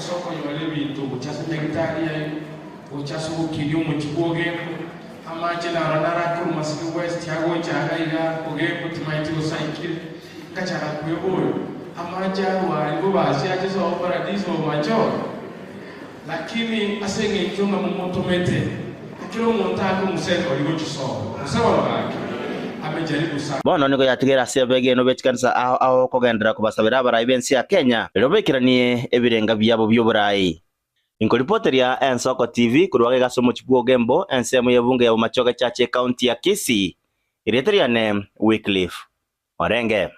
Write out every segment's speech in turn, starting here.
ase okonyora ebinto gochia ase nyagetari yaino, gochia ase ogokinia omochie bw'Ogembo, amache naro naro akorwa Masika West agocha iga iga Ogembo timaeti gose aikire, ngachaka kweboria, amache arwa aria bobasi ache sobo Paradiso Bomachoge? Lakini ase engencho ng'a momotomete, na kera omonto aake omoseke oria gochia sobo, gose bono gaki, amejaribu sana. Bono nigo yatigaire ase abegenwa be chikanisa ao ao kogenderera kobasabera abarai b'ense ya Kenya erio baikeranie ebirenga biabo bi'oborai. Inkoripoteria Ensoko TV korwa agaiga ase omochie bw'Ogembo, ensemo y'ebunge ya Bomachoge Church Ekaunti ya Kisii. Erieta riane Wycliffe Orenge.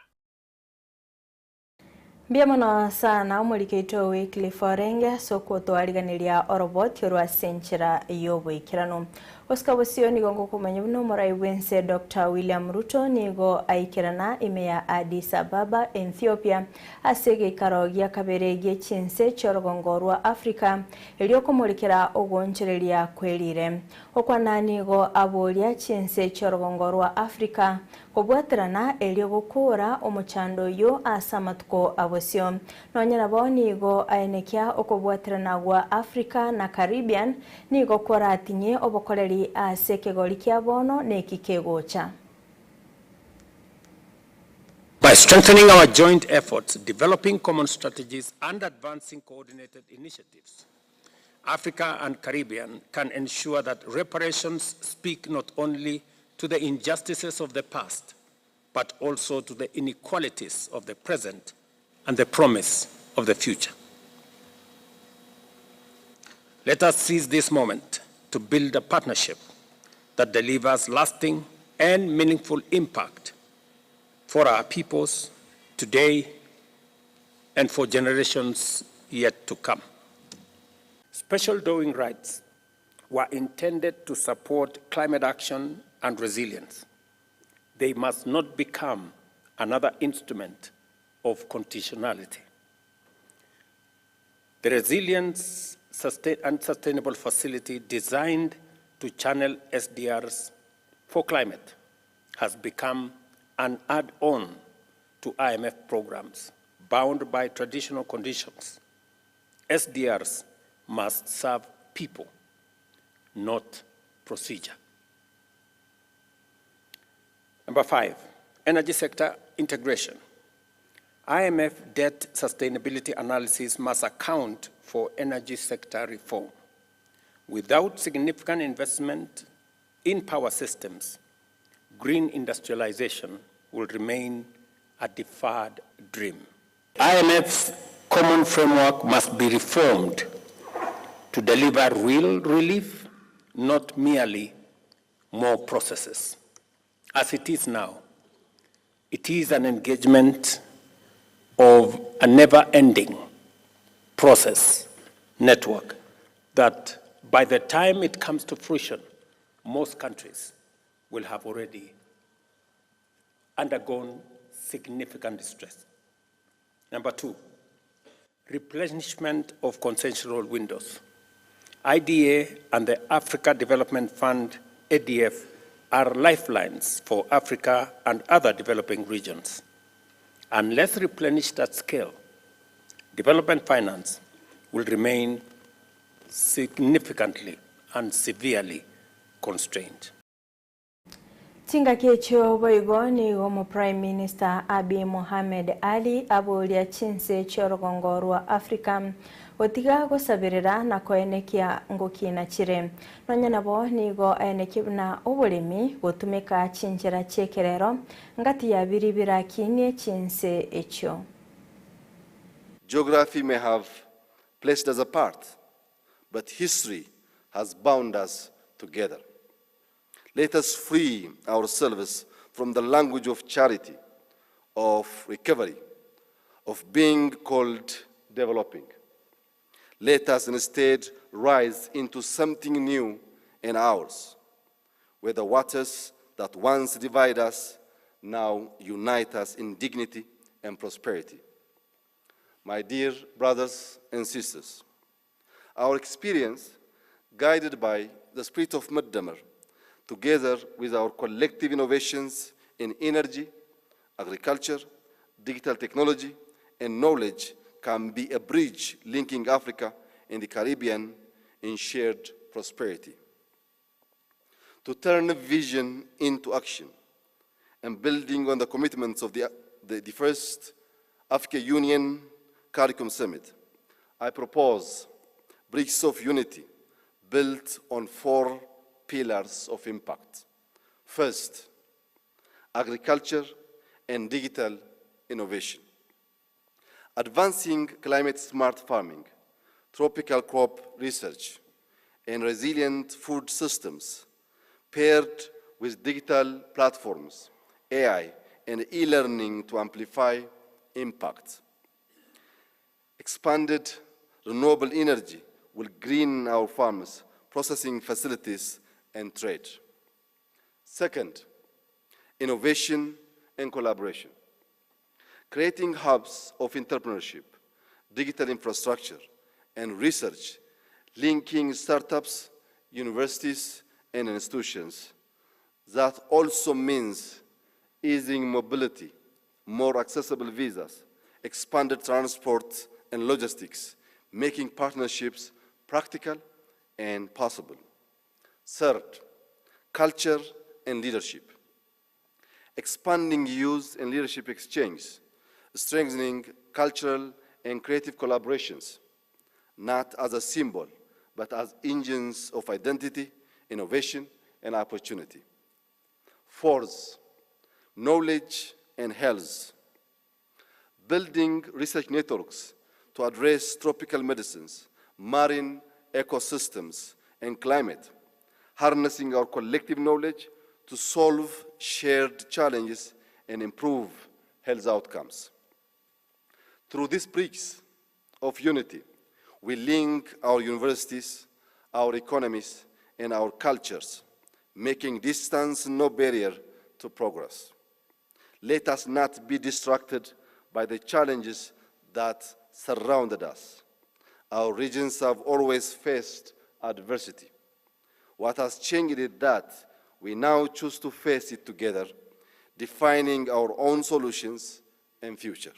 Mbuya mono sana omoriki oito Wycliffe Orenge ase okotoariganeria oroboti orwo ase enchera y'oboikeranu. Gosika bosio nigo ngokomanya buna omorai bw'ense Doctor William Ruto nigo aikerana ime ya Addis Ababa, Ethiopia ase egeikaro gia kabere gie chinse chi'orogongo rwa Africa erio komorikera ogoonchoreria kwerire. Okwana nigo aboria chinse chi'orogongo rwa Africa Kobwaterana erio gokoora omochando oyio ase amatuko a bosio. Nonya nabo nigo aenekia okobwaterana gwa Africa na Caribbean nigo koratinyie obokoreri ase ekegori kia bono na eki kegocha. By strengthening our joint efforts, developing common strategies and advancing coordinated initiatives, Africa and Caribbean can ensure that reparations speak not only to the injustices of the past, but also to the inequalities of the present and the promise of the future. Let us seize this moment to build a partnership that delivers lasting and meaningful impact for our peoples today and for generations yet to come. Special drawing rights were intended to support climate action and resilience. They must not become another instrument of conditionality. The Resilience and Sustainable Facility designed to channel SDRs for climate has become an add-on to IMF programs bound by traditional conditions. SDRs must serve people, not procedure. Number 5, energy sector integration. IMF debt sustainability analysis must account for energy sector reform. Without significant investment in power systems, green industrialization will remain a deferred dream. IMF's common framework must be reformed to deliver real relief, not merely more processes. As it is now, it is an engagement of a never-ending process network that by the time it comes to fruition, most countries will have already undergone significant distress. Number 2, replenishment of concessional windows. IDA and the Africa Development Fund, ADF, are lifelines for Africa and other developing regions. Unless replenished at scale, development finance will remain significantly and severely constrained. Chingaki echio boigo nigo Omoprime Minister Abiy Mohamed Ali aboria chinse chi'orogongo rwa Africa gotiga gosaberera na koenekia ngokina chire. Nonya nabo nigo aenekie buna oboremi gotumeka chinchera chi'ekerero ngati ya biria birakinie chinse echio. Geography may have placed us apart, but history has bound us together. Let us free ourselves from the language of charity, of recovery, of being called developing. Let us instead rise into something new and ours, where the waters that once divide us now unite us in dignity and prosperity. My dear brothers and sisters, our experience, guided by the spirit of Medemer, together with our collective innovations in energy, agriculture, digital technology, and knowledge, can be a bridge linking Africa and the Caribbean in shared prosperity. To turn vision into action and building on the commitments of the, the, the first Africa Union CARICOM Summit, I propose Bridges of Unity built on four pillars of impact. First, agriculture and digital innovation. Advancing climate smart farming, tropical crop research, and resilient food systems paired with digital platforms, AI, and e-learning to amplify impact. Expanded renewable energy will green our farms, processing facilities, and trade. Second, innovation and collaboration. Creating hubs of entrepreneurship, digital infrastructure, and research, linking startups, universities, and institutions. That also means easing mobility, more accessible visas, expanded transport and logistics, making partnerships practical and possible. Third, culture and leadership. Expanding youth and leadership exchange, strengthening cultural and creative collaborations, not as a symbol, but as engines of identity, innovation, and opportunity. Fourth, knowledge and health. Building research networks to address tropical medicines, marine ecosystems, and climate, harnessing our collective knowledge to solve shared challenges and improve health outcomes. Through this bridge of unity, we link our universities, our economies, and our cultures, making distance no barrier to progress. Let us not be distracted by the challenges that surrounded us. Our regions have always faced adversity. What has changed is that we now choose to face it together, defining our own solutions and future.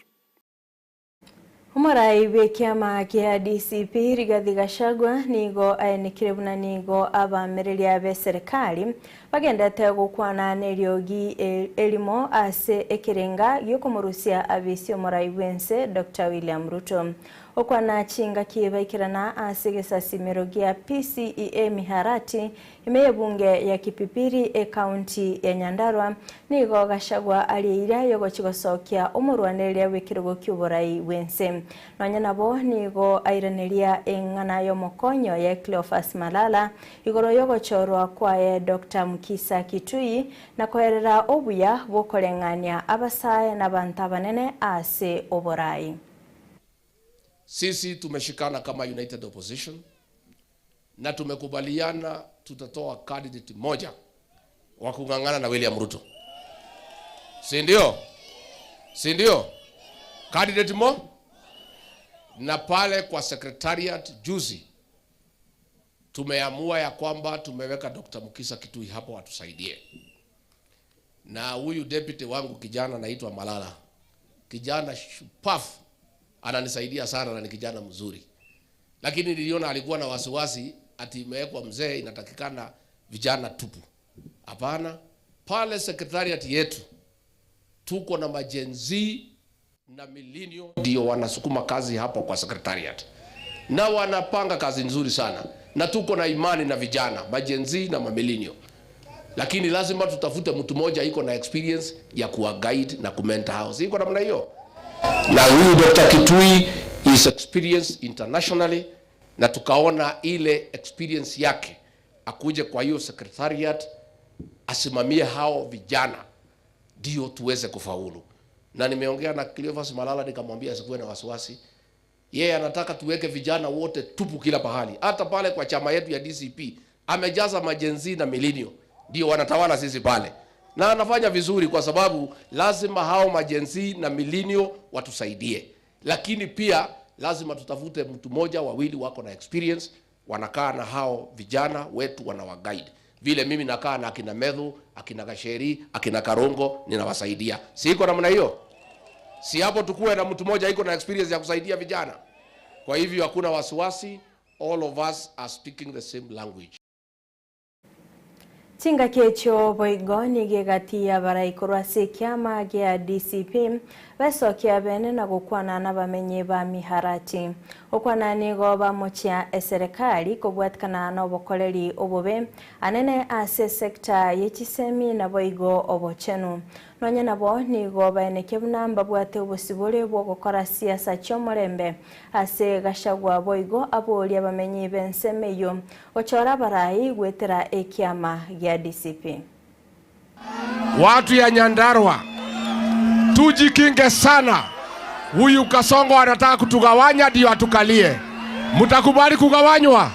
Omorai bw'ekiama kia DCP Rigathi Gachagua nigo aenekire buna nigo abamereria be serikali bagendete gokwana neriogi erimo ase ekerenga giokomorusia abisi omorai bwense Dr. William Ruto. Okwana chingaki baikirana ase egesasimero gia PCEA Miharati ime y'ebunge ya Kipipiri ekaunti ya Nyandarua nigo Gachagua arieire yogochigosokia omorwanereria bw'ekerogo ki'oborai bwense. Nonya nabo nigo airaneria eng'ana y'omokonyo ya Cleophas Malala igoro y'ogochorwa kwaye Dr. Mukisa Kitui na koerera obuya bw'okoreng'ania abasae n'abanto abanene ase oborai. Sisi tumeshikana kama United Opposition na tumekubaliana tutatoa candidate moja wa kung'ang'ana na William Ruto, si ndio? Si ndio? Candidate mo na pale kwa secretariat juzi tumeamua ya kwamba tumeweka Dr. Mukisa Kitui hapo atusaidie, na huyu deputy wangu kijana anaitwa Malala, kijana shupafu, ananisaidia sana na ni kijana mzuri, lakini niliona alikuwa na wasiwasi ati imewekwa mzee, inatakikana vijana tupu. Hapana, pale secretariat yetu tuko na ma-Gen Z na millennial ndio wanasukuma kazi hapo kwa secretariat, na wanapanga kazi nzuri sana, na tuko na imani na vijana ma-Gen Z na mamillennial, lakini lazima tutafute mtu mmoja iko na experience ya kuwa guide na kumentor hao, si iko namna hiyo? Na huyu Dr. Kitui is experienced internationally, na tukaona ile experience yake akuje kwa hiyo secretariat asimamie hao vijana ndio tuweze kufaulu. Na nimeongea na Cleophas Malala nikamwambia asikuwe na wasiwasi. Yeye anataka tuweke vijana wote tupu kila pahali, hata pale kwa chama yetu ya DCP amejaza ma-Gen Z na millennial, ndio wanatawala sisi pale, na anafanya vizuri kwa sababu lazima hao ma-Gen Z na millennial watusaidie, lakini pia lazima tutafute mtu mmoja wawili wako na experience, wanakaa na hao vijana wetu wanawaguide vile mimi nakaa na akina Methu, akina Gasheri, akina Karongo, ninawasaidia. Siko namna hiyo? Si hapo tukuwe na mtu mmoja iko na experience ya kusaidia vijana. Kwa hivyo hakuna wasiwasi, all of us are speaking the same language. Chingaki echio boigo nigo egati y'abarai korwa ase ekiama gia DCP besokia bene na gokwana n'abamenyi ba Miharati. Gokwana nigo bamochia eserekari kobwatikana na obokoreri obobe anene ase esecta ye chisemi naboigo obochenu. Nonye nabo nigo baenekia buna mbabwate obosibore bw'ogokora siasa chi'omorembe ase Gachagua boigo aboria abamenyi b'ensemo eyio gochora abarai goetera ekiama gia DCP. Watu ya Nyandarua tujikinge sana. Huyu Kasongo anataka kutugawanya ndio atukalie. Mtakubali kugawanywa?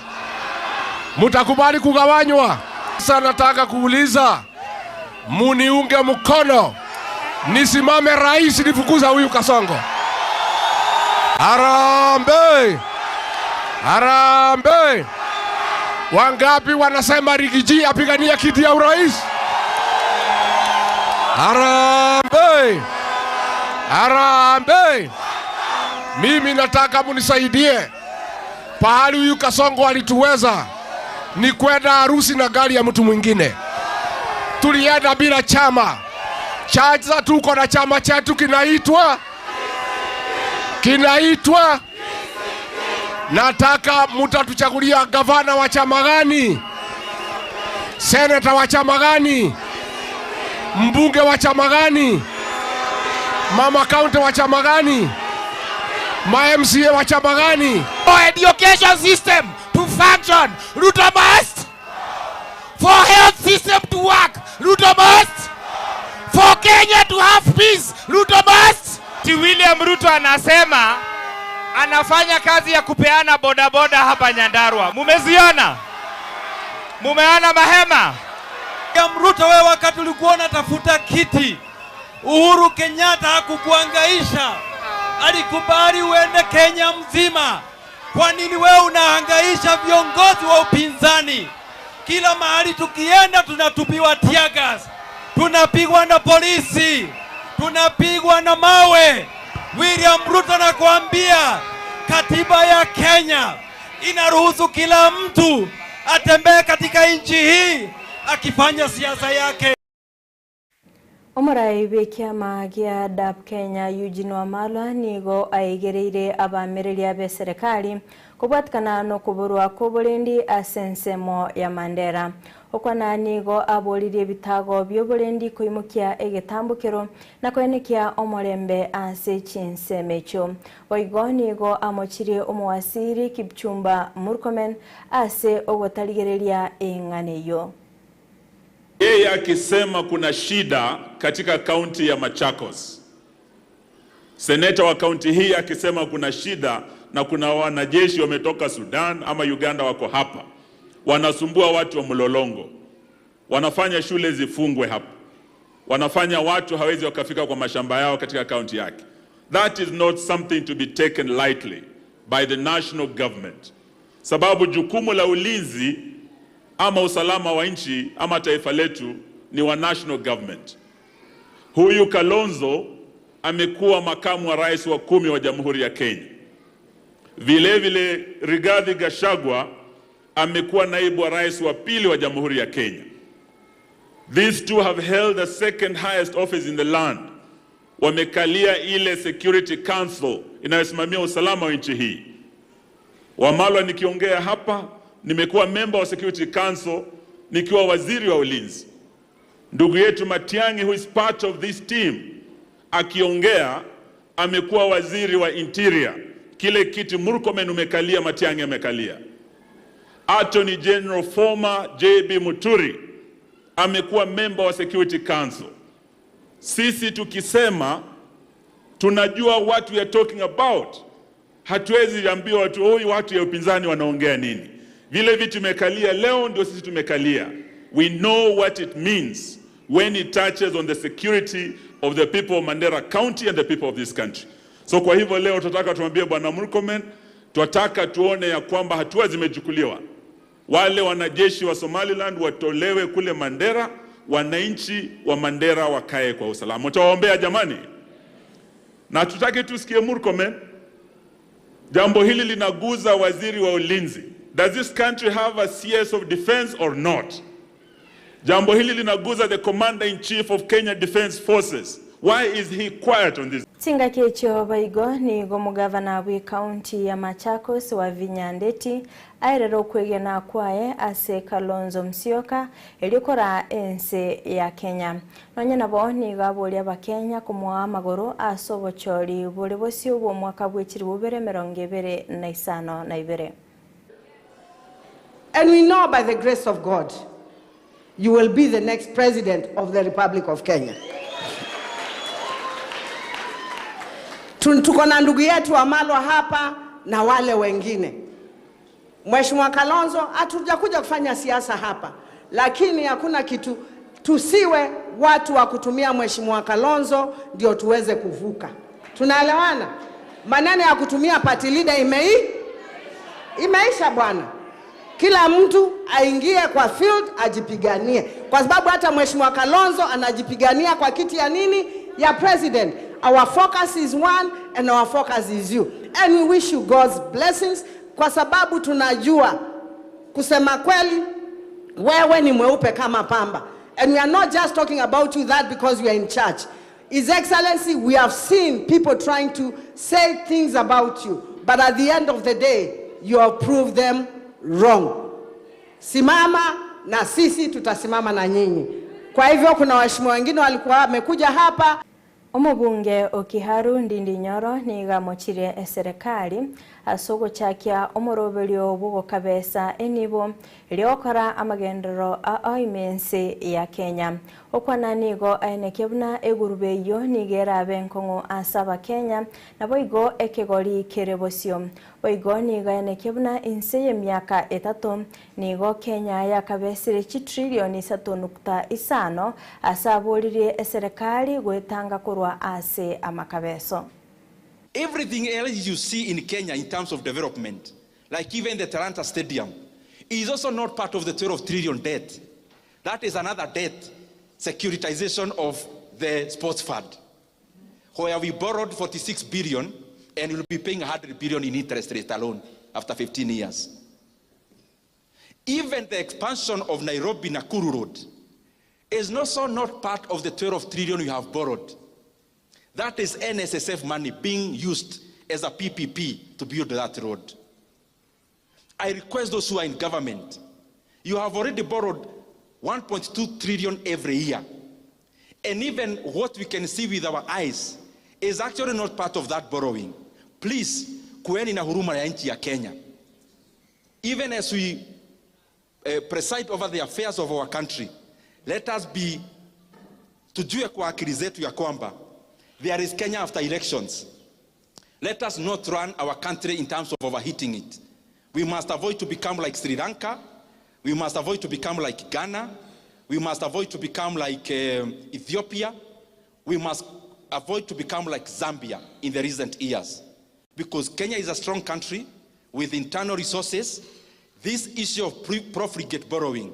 Mtakubali kugawanywa? Sasa nataka kuuliza, muniunge mkono nisimame rais nifukuza huyu Kasongo. Harambee! Harambee! Wangapi wanasema Riggy G apigania kiti ya urais? Harambee! Harambee! Mimi nataka munisaidie. Pahali huyu Kasongo alituweza ni kwenda harusi na gari ya mtu mwingine. Tulienda bila chama. Sasa tuko na chama chetu kinaitwa kinaitwa nataka mutatuchagulia gavana wa chama gani, seneta wa chama gani, mbunge wa chama gani, mama kaunti wa chama gani, ma MCA wa chama gani? For education system to function, Ruto must. For health system to work, Ruto must. For Kenya to have peace, Ruto must. Ti William Ruto anasema anafanya kazi ya kupeana bodaboda hapa Nyandarua. Mumeziona? Mumeona mahema? William Ruto, wewe wakati ulikuwa unatafuta kiti, Uhuru Kenyatta hakukuhangaisha, alikubali uende Kenya mzima. Kwa nini wewe unahangaisha viongozi wa upinzani? Kila mahali tukienda tunatupiwa tear gas, tunapigwa na polisi, tunapigwa na mawe. William Ruto anakuambia katiba ya Kenya inaruhusu kila mtu atembee katika nchi hii akifanya siasa yake. Omorai bw'ekiama gia DAP Kenya Eugene Wamalwa nigo aigereire abamereria be serikali kobwatikana nokoborwa kw'oborendi ase ensemo ya Mandera. Okwana nigo aboririe ebitago by'oborendi koimokia egetambukero na koenekia omorembe ase chinsemo echio. Boigo nigo amochirie omowasiri Kipchumba Murkomen ase ogotarigereria eng'ana eyio. Yeye akisema kuna shida katika kaunti ya Machakos, seneta wa kaunti hii akisema kuna shida na kuna wanajeshi wametoka Sudan ama Uganda wako hapa, wanasumbua watu wa Mlolongo, wanafanya shule zifungwe hapa, wanafanya watu hawezi wakafika kwa mashamba yao katika kaunti yake. That is not something to be taken lightly by the national government, sababu jukumu la ulinzi ama usalama wa nchi ama taifa letu ni wa national government. Huyu Kalonzo amekuwa makamu wa rais wa 10 wa Jamhuri ya Kenya. Vile vile Rigathi Gachagua amekuwa naibu wa rais wa pili wa Jamhuri ya Kenya. These two have held the second highest office in the land. Wamekalia ile Security Council inayosimamia usalama wa nchi hii. Wamalwa, nikiongea hapa, nimekuwa member wa Security Council nikiwa waziri wa ulinzi. Ndugu yetu Matiang'i, who is part of this team, akiongea amekuwa waziri wa interior. Kile kiti Murkomen umekalia, Matiang'i amekalia. Attorney General former JB Muturi amekuwa member wa Security Council. Sisi tukisema tunajua what we are talking about. Hatuwezi ambia watu huyu watu ya upinzani wanaongea nini. Vile vitu tumekalia leo ndio sisi tumekalia. We know what it means when it touches on the security of the people of Mandera County and the people of this country. So kwa hivyo leo tunataka tumwambie Bwana Murkomen, tunataka tuone ya kwamba hatua zimechukuliwa. Wale wanajeshi wa Somaliland watolewe kule Mandera, wananchi wa Mandera wakae kwa usalama. Mtawaombea jamani. Na hatutaki tusikie Murkomen. Jambo hili linaguza waziri wa ulinzi. Does this country have a CS of defense or not? Jambo hili linaguza the commander in chief of Kenya Defence Forces. Why is he quiet on this? Chingaki echio boigo nigo omogavana bw'ecounty ya Machakos Wavinya Ndeti aerere okwegena kwaye ase Kalonzo Musyoka erio koraa ense ya Kenya. Nonye nabo nigo aboria abakenya komoa amagoro ase obochori bore bosio bw'omwaka bwe chilifu bibere emerongo ebere na isano na ibere. And we know by the grace of God, you will be the next president of the Republic of Kenya. Tuko na ndugu yetu Wamalwa hapa na wale wengine. Mheshimiwa Kalonzo, hatujakuja kufanya siasa hapa, lakini hakuna kitu, tusiwe watu wa kutumia Mheshimiwa Kalonzo ndio tuweze kuvuka. Tunaelewana? Maneno ya kutumia party leader imeisha bwana. Kila mtu aingie kwa field ajipiganie, kwa sababu hata Mheshimiwa Kalonzo anajipigania kwa kiti ya nini? Ya president. Our focus is one and our focus is you, and we wish you God's blessings, kwa sababu tunajua kusema kweli, wewe ni mweupe kama pamba, and we are not just talking about you that because we are in church. His Excellency, we have seen people trying to say things about you, but at the end of the day you have proved them wrong. Simama na sisi tutasimama na nyinyi. Kwa hivyo kuna waheshimiwa wengine walikuwa wamekuja hapa. Omobunge o Kiharu Ndindi Nyoro nigo amochirie eserekari ase ogochakia omoroberio bw'ogokabesa enibo erio gokora amagenderero a oime ense ya Kenya. Okwana nigo aenekia buna egurube eyio nigo erabe enkong'u ase abakenya naboigo ekegori kere bosio. Boigo nigo aenekia buna ense y'emiaka etato nigo Kenya yakabesire chitrilioni isato nukta isano ase aboririe eserekari goetanga korwa ase amakabeso. Everything else you see in Kenya in terms of development, like even the Talanta Stadium, is also not part of the 12 trillion debt. That is another debt, securitization of the sports fund, where we borrowed 46 billion and will be paying 100 billion in interest rate alone after 15 years. Even the expansion of Nairobi Nakuru Road is also not part of the 12 trillion we have borrowed. That is NSSF money being used as a PPP to build that road. I request those who are in government, you have already borrowed 1.2 trillion every year. And even what we can see with our eyes is actually not part of that borrowing. Please, kuweni na huruma ya nchi ya Kenya. Even as we preside over the affairs of our country, let us be, tujue kwa akili zetu ya kwamba there is Kenya after elections. Let us not run our country in terms of overheating it. We must avoid to become like Sri Lanka. We must avoid to become like Ghana. We must avoid to become like Ethiopia. We must avoid to become like Zambia in the recent years. Because Kenya is a strong country with internal resources. This issue of profligate borrowing.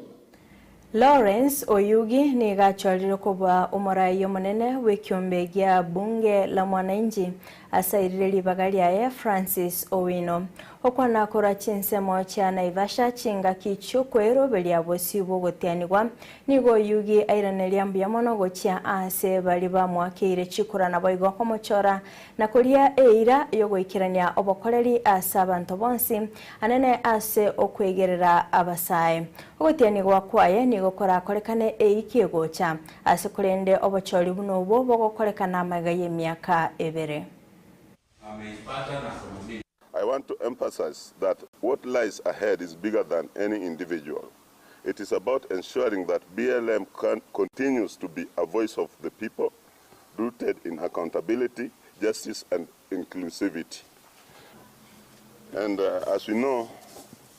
Lawrence Oyugi nigo achorire koba omorai omonene bw'ekiombe gia bunge la mwananchi asairire ribaga riaye Francis Owino. Okwana korwa chinsemo chia Naivasha chingaki chi'okweroberia bosio bw'ogotianigwa nigo Oyugi airaneria mbuya mono gochia ase bari bamwakeire chikura naboigo komochora na koria eira yogoikerania obokoreri ase abanto bonsi anene ase okwegerera abasae. Ogotianigwa kwaye nigo korakorekane eiki egocha ase korende obochori buno obwo bogokorekana amaiga y'emiaka ebere. I want to emphasize that what lies ahead is bigger than any individual. It is about ensuring that BLM continues to be a voice of the people, rooted in accountability, justice, and inclusivity. And as we know,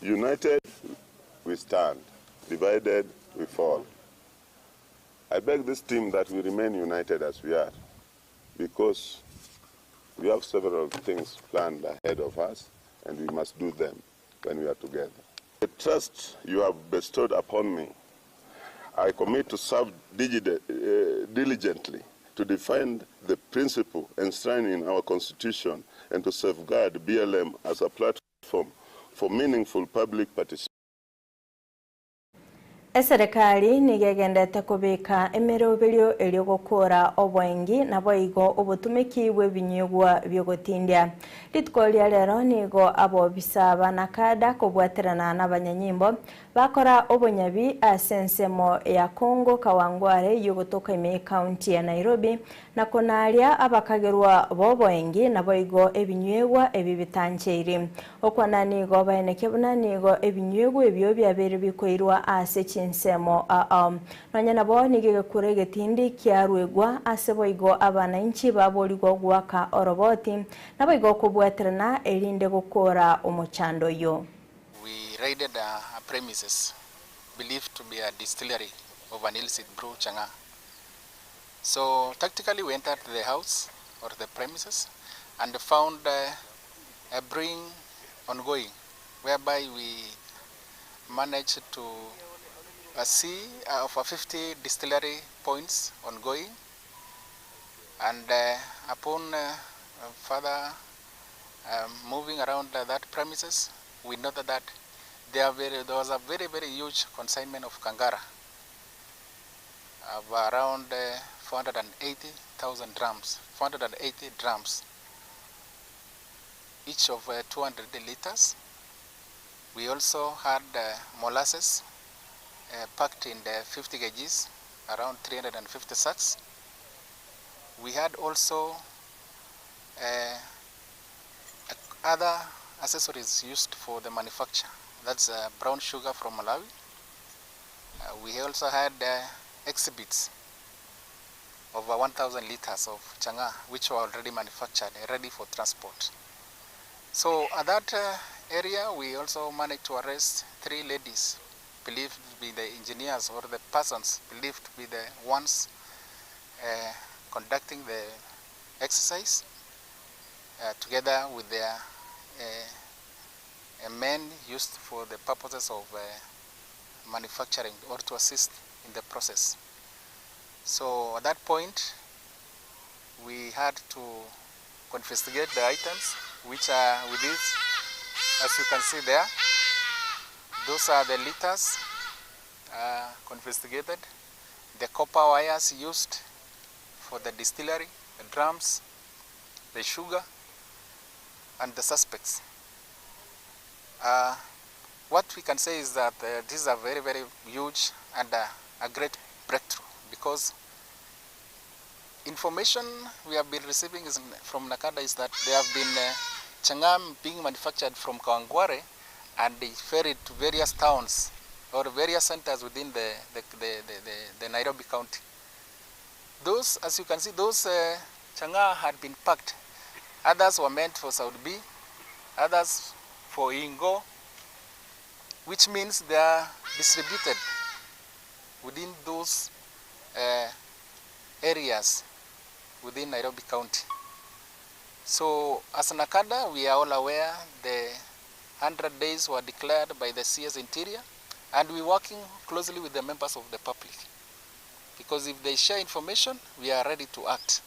united we stand, divided we fall. I beg this team that we remain united as we are, because we have several things planned ahead of us, and we must do them when we are together. The trust you have bestowed upon me, I commit to serve diligently, to defend the principle enshrined in our Constitution and to safeguard BLM as a platform for meaningful public participation. Eserekari nigo egendete kobeka emeroberio erio gokora oboengi naboigo obotumeki bw'ebinywegwa biogotindia. Rituko ria rero nigo abobisa ba NACADA kobwaterana n'abanyanyimbo bakora obonyabi ase ensemo ya Congo Kawangware yogotoka ime y'ekaunti ya Nairobi na konaria abakagerwa b'oboengi naboigo ebinywegwa ebi bitancheiri. Okwana nigo baeneke buna nigo ebinywegwa ebio biabeire bikoirwa ase chinsemo ao. Nonya nabo nigo egekuro egetindi kiarwegwa ase boigo abanainchi baborigwa goaka oroboti naboigo kobwaterana erinde gokora omochando oyio. We raided a premises believed to be a distillery of an illicit brew, chang'aa. So tactically we entered the house or the premises and found a brewing ongoing whereby we managed to see over 50 distillery points ongoing and upon further moving around that premises we noted that there, very, there was a very very huge consignment of kangara of around 480,000 drums, 480 drums, each of 200 liters. We also had molasses packed in the 50 kgs, around 350 sacks. We had also other accessories used for the manufacture. That's brown sugar from Malawi. We also had exhibits over 1,000 liters of chang'aa, which were already manufactured and ready for transport. So at that area, we also managed to arrest 3 ladies believed to be the engineers or the persons believed to be the ones conducting the exercise, together with their men used for the purposes of manufacturing or to assist in the process. So at that point, we had to confiscate the items, which are with this, as you can see there. Those are the liters confiscated, the copper wires used for the distillery, the drums, the sugar, and the suspects. What we can say is that this is a very, very huge and a great breakthrough, because information we have been receiving is from NACADA is that there have been chang'aa being manufactured from Kawangware and they ferried to various towns or various centers within the Nairobi County. Those, as you can see, those chang'aa had been packed. Others were meant for South B, others for Ingo, which means they are distributed within those areas within Nairobi County. So as NACADA, we are all aware the 100 days were declared by the CS Interior, and we're working closely with the members of the public, because if they share information, we are ready to act.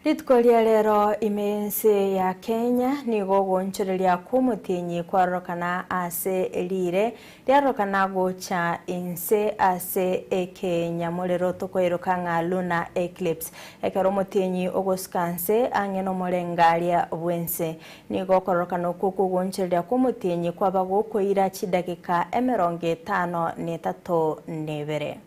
Rituko ria rero imense ya Kenya nigo gonchoreria kw'omotienyi kwarorokana ase rire riarorokana gocha inse ase ekenyamorero tokoiroka ng'a lunar eclipse ekero omotienyi ogosuka nse ang'e n'omorengaria bwense nigo okororokana okwo kogonchoreria kw'omotienyi kwaba gokoira chidakika 52.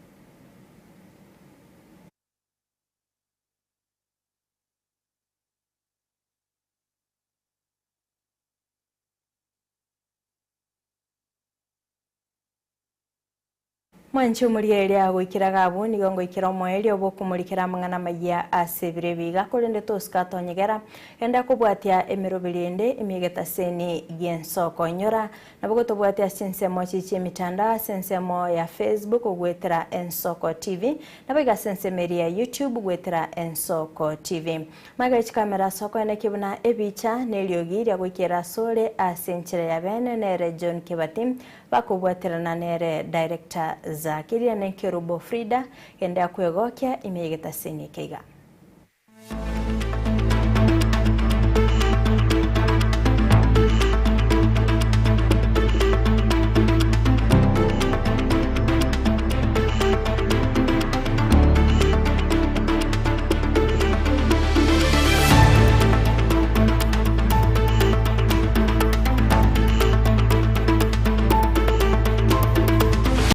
Mwanchi omorigereria agoikera gabu nigo ngoikera omoerio bokomorikera amang'ana maya ase ebire biga korende tosika tonyegera enda kobwatia emeroberi ende emiegetaseni giensoko inyora nabo gotobwatia ase ensemo chichi emitandao ase ensemo ya Facebook ogwetera Ensoko TV nabo iga ase ensemo eria ya YouTube gwetera Ensoko TV magere chikamera soko ene kibuna ebicha na eriogi ria goikera asore ase enchera ya bene nere John Kibati bakobwaterana nere Director. Zakiri na Kerubo Frida genda kwegokia ime yegetaseni ekeiga.